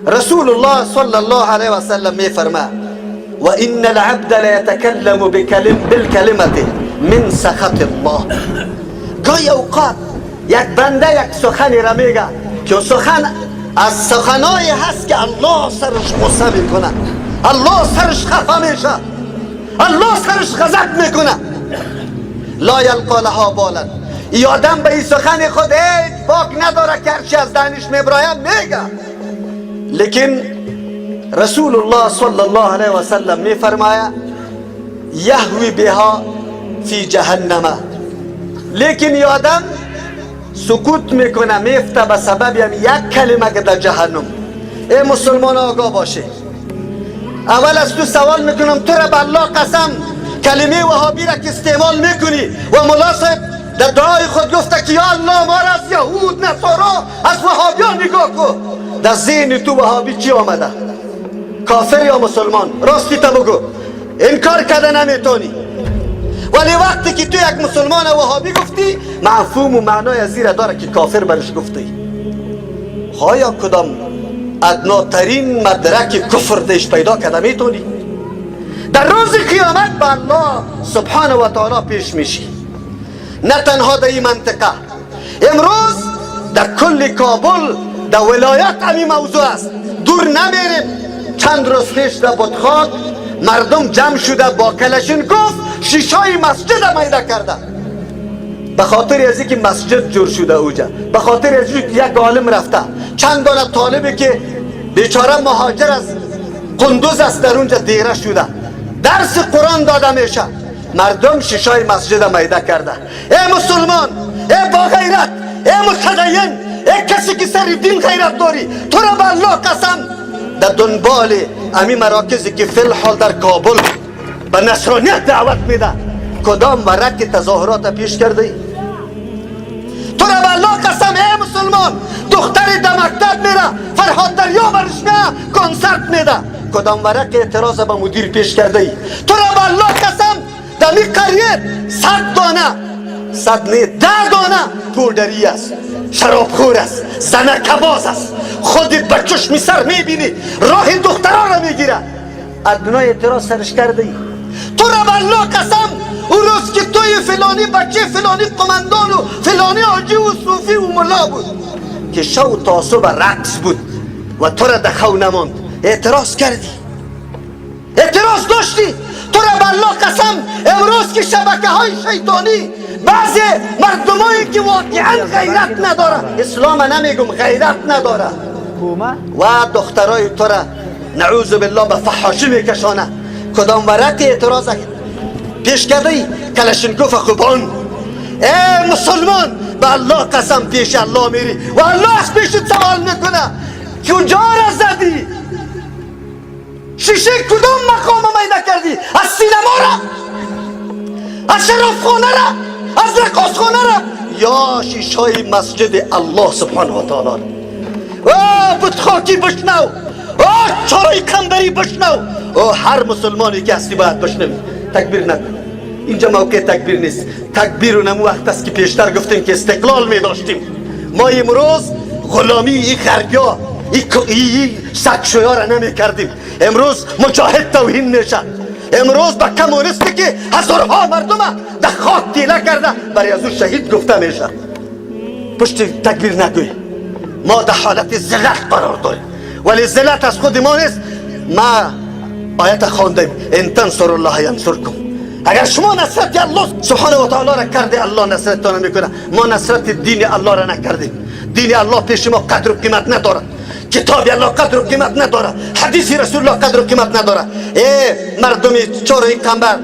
رسول الله صلی الله علیه و سلم میفرما و ان العبد لیتکلم بالکلمه من سخط الله. گاهی اوقات یک بنده یک سخنی را میگه که سخن از سخنایی هست که الله سرش غصه میکنه، الله سرش خفه میشه، الله سرش غضب میکنه. لا یلقا لها بالا. ای آدم به این سخن خود هیچ باک نداره که هرچی از دهنش میبراید میگه. لیکن رسول الله صلی الله علیه و سلم میفرماید یهوی بها فی جهنم. لیکن ای آدم سکوت میکنه، میفته به سبب یک کلمه که در جهنم. ای مسلمان آگاه باشه. اول از تو سوال میکنم، تو را به الله قسم کلمه وهابی را که استعمال میکنی و ملا صاحب در دعای خود گفته که یا الله ما را از یهود، نصارا، از وهابیان نگاه کن، در ذهن تو وهابی چی آمده؟ کافر یا مسلمان؟ راستی تا بگو، انکار کرده نمیتونی. ولی وقتی که تو یک مسلمان وهابی گفتی، مفهوم و معنای از زیر داره که کافر برش گفتی. آیا کدام ادناترین مدرک کفر دیش پیدا کرده میتونی؟ در روز قیامت به الله سبحانه و تعالی پیش میشی. نه تنها در این منطقه، امروز در کل کابل، در ولایت همی موضوع است. دور نمیریم، چند روز پیش در بتخاک مردم جمع شده با کلشینکوف شیشای مسجد میده کرده، به خاطر از اینکه مسجد جور شده اوجا، به خاطر از اینکه یک عالم رفته، چند دانه طالبی که بیچاره مهاجر از قندوز است در اونجا دیره شده، درس قرآن داده میشه، مردم شیشای مسجد میده کرده. ای مسلمان، ای با غیرت، ای متدین، ای کسی که سر دین غیرت داری، تو را به الله قسم در دنبال امی مراکزی که فی الحال در کابل به نصرانیت دعوت میده، کدام ورق تظاهرات پیش کرده ای؟ تو را به الله قسم ای مسلمان، دختری در مکتب میره، فرهاد دریا برش میه کنسرت میده، کدام ورق اعتراض به مدیر پیش کرده ای؟ تو را به الله قسم در می قریه 100 دانه، 100 نه 10 دانه پودری است، شرابخور است، زنکباز است، خودت به چشم سر میبینی راه دخترها را میگیره، ادنای اعتراض سرش کرده ای؟ تو را به الله قسم او روز که توی فلانی بچه فلانی قمندان و فلانی حاجی و صوفی و ملا بود که شو تا صبح رقص بود و تو را در خو نماند، اعتراض کردی، اعتراض داشتی. تو را به الله قسم امروز که شبکه های شیطانی، بعضی مردمایی که واقعا غیرت نداره، اسلام نمیگم، غیرت نداره و دخترای تو را نعوذ بالله به فحاشی میکشانه، کدام ورق اعتراض پیش کرده ای؟ کلشینکوف خوبان. ای مسلمان، به الله قسم پیش الله میری و الله از پیشت سوال میکنه کجا را زدی؟ شیشه کدام مقام میده کردی؟ از سینما را، از شرابخانه را، از رقاصخانه را، یا شیشه مسجد الله سبحانه و تعالی را؟ او بتخاکی بشنو، او چارای قنبری بشنو، او هر مسلمانی که هستی باید بشنوی. تکبیر نکن، اینجا موقع تکبیر نیست. تکبیر و نمو وقت است که پیشتر گفتیم که استقلال می داشتیم. ما امروز غلامی ای غربیا، ای سگشویا را نمی کردیم. امروز مجاهد توهین میشه، امروز به کمونیستی که هزارها مردم در خاک تیله کرده برای از او شهید گفته میشه. پشت تکبیر نگوی. ما در حالت ذلت قرار داریم، ولی ذلت از خود ما نیست. ما آیت خواندیم ان تنصر الله ینصرکم. اگر شما نصرت الله سبحانه و تعالی را کرده، الله نصرتان میکنه. ما نصرت دین الله را نکردیم. دین الله پیش ما قدر و قیمت نداره، کتاب الله قدر و قیمت نداره، حدیث رسول الله قدر و قیمت نداره. ای مردم چارای قنبر،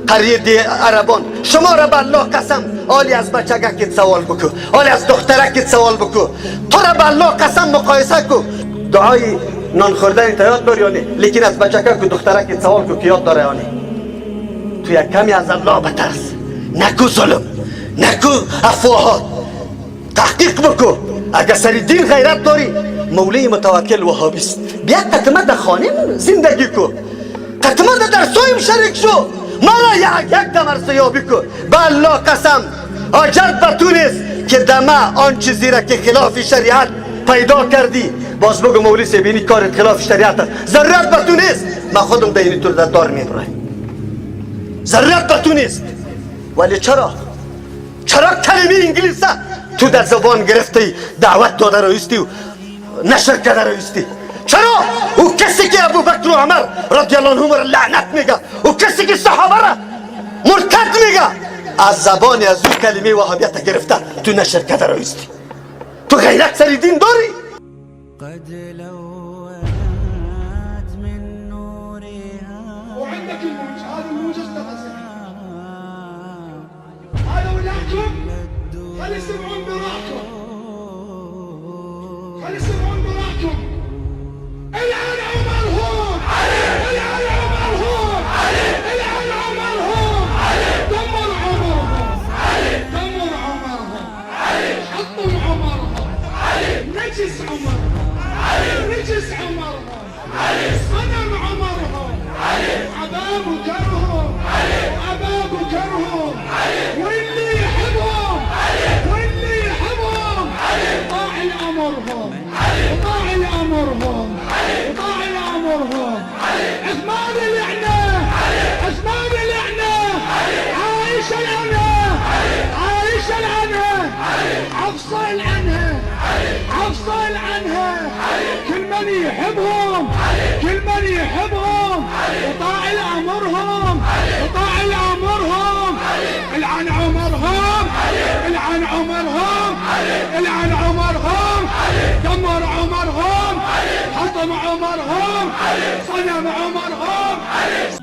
قریه دی عربان، شما را به الله قسم آلی از بچگکت سوال بکو، آلی از دخترکت سوال بکو. تو را به الله قسم مقایسه کو. دعای نان خوردن تا یاد داری یا نه؟ لیکن از بچگک و دخترکت سوال کو که یاد داره یا نه. تو یک کمی از الله بترس، نکو ظلم، نکو افواهات، تحقیق بکو. اگر سر دین غیرت داری، مولی متوکل وهابی است، بیا قطمه در خانه زندگی کو، قطمه در درسایم شریک شو، مرا یک یک دم ارزیابی کو. به الله قسم حاجت به تو نیست که دمه آن چیزی را که خلاف شریعت پیدا کردی، باز بگو مولوی صاحب اینی کارت خلاف شریعت است، ضرورت به تو نیست، من خودم در اینی تو در دار میبرم، ضرورت به تو نیست. ولی چرا کلمه انگلیس تو در زبان گرفتی، دعوت داده رویستی و نشر کرده رویستی؟ چرا او کسی که ابوبکر و عمر رضی الله عنهم را لعنت میگه، او کسی که صحابه را مرتد میگه، از زبان از او کلمه وهابیت گرفته تو نشر کرده رویستی؟ تو غیرت سر دین داری؟ قد لونت من نورها. وعندك الموج، هذا الموج اشتغل، هذا ولادكم، خلي يسمعون براحتكم، خلي يسمعون براحتكم. العن عمرهم، العن عمرهم، العن عمرهم، دمر عمرهم، دمر عمرهم، حطم عمرهم، نجس عمرهم، نجس عمرهم، صنم عمرهم، أبا بكرهم، أبا بكرهم، واللي يحبهم، واللي يحبهم طاع لأمرهم، وطاع لأمرهم، وطاع لأمرهم. عثمان لعنة، عثمان لعنة، عائشة لعنة، عائشة لعنة، حفصة لعنة، حفصة لعنها. كل من يحبهم، كل من يحبهم وطاع لأمرهم، وطاع لأمرهم. العن عمرهم، العن عمرهم، العن عمرهم، دمر عمرهم، حطم عمرهم، صنم عمرهم.